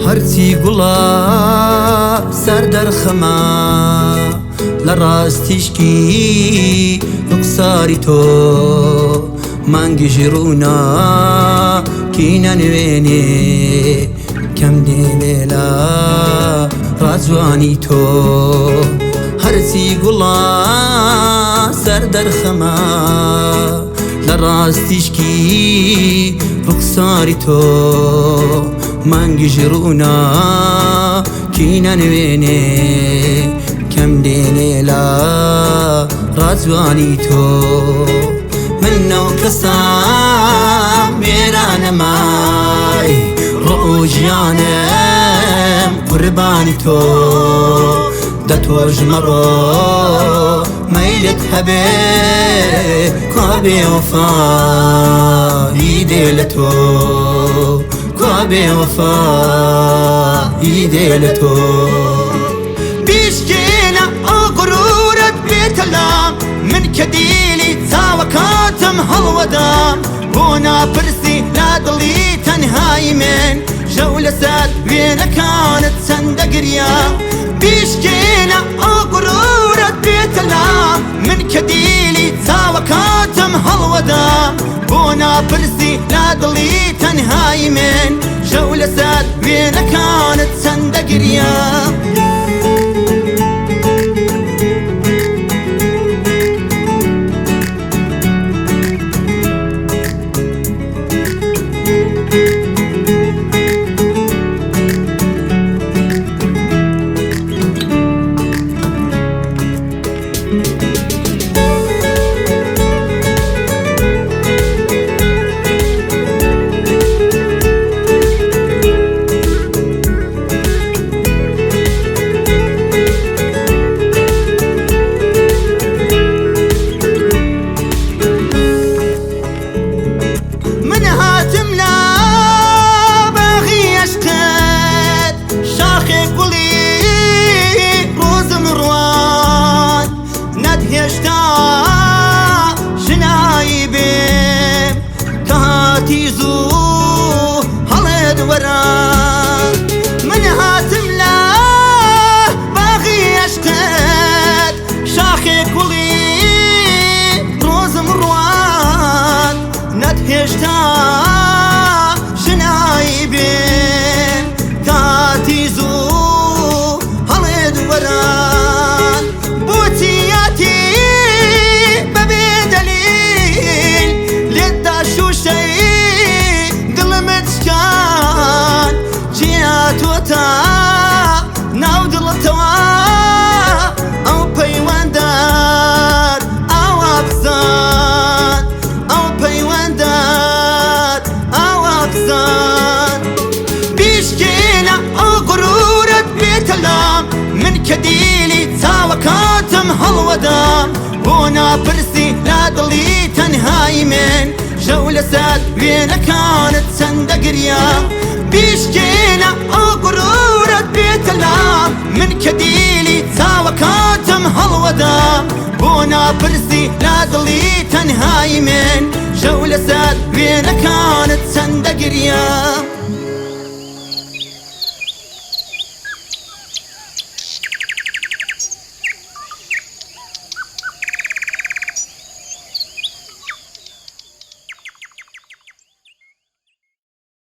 هەرچی گوڵە سەر دەرخەمە لە ڕاستیشکی ڕوخساری تۆ مانگیش ڕوونا کینە نوێنێ کەم دێنێ لە ڕاجوانی تۆ هەرچی گوڵە سەر دەرخەمە لە ڕاستیشکی ڕوخساری تۆ مانگیش ڕوونا کینە نوێنێ کەم دێنێ لە ڕاجوانی تۆ من نەو کەسا مێرانەمای ڕۆژیانم قوربانی تۆ دەتۆش مەڕۆ مەیلت هەبێ کوا بێوەفایی دێ لە تۆ کوا بێوەفایی دێ لە تۆ بیشکێنە ئەو غرورت بێتە لام من کە دیلی چاوەکاتم هەڵوەدام بۆ ناپرسی لا دڵی تەنهایی من ژەو لەسەر وێنەکانت چەندە گریا بیشکێنە ئەو غرورت بێتە لام من کە دیلی چاوەکاتم هەڵوەدام بۆ ناپرسی لا دڵی تەنهایی من ژەو لەسەر وێنەکانت چەندە گریا. من هاتم لە باغی عشقت شاخێ گوڵی ڕۆزم ڕوان نەتهێشتا ژنایی بێم کە هاتی زوو هەڵێت وەرە من هاتم لە باغی عشقت شاخێ گوڵی ڕۆزم ڕوان نەتهێشتا ژنایی بێم کاتی زوو هەڵێت وەران بۆچیاتی بەبێ دەلیل لێتدا شوشەی دڵمت شکان جیاتۆتە ناو دڵتەوە ئەو پەیوەندار ئاوا بزان ئەو پەیوەندار ئاوا بزان بیشکێنە ئەو غرورت بێتە لام من کە دیلی چاوەکاتم هەڵوەدام بۆ ناپرسی لا دڵی تەنهایی من ژەو لەسەر وێنەکانت چەندە گریا بیشکێنە ئەو غرورت بێتە لام من کە دیلی چاوەکاتم هەڵوەدام بۆ ناپرسی لا دڵی تەنهایی من ژەو لەسەر وێنەکانت چەندە گریا.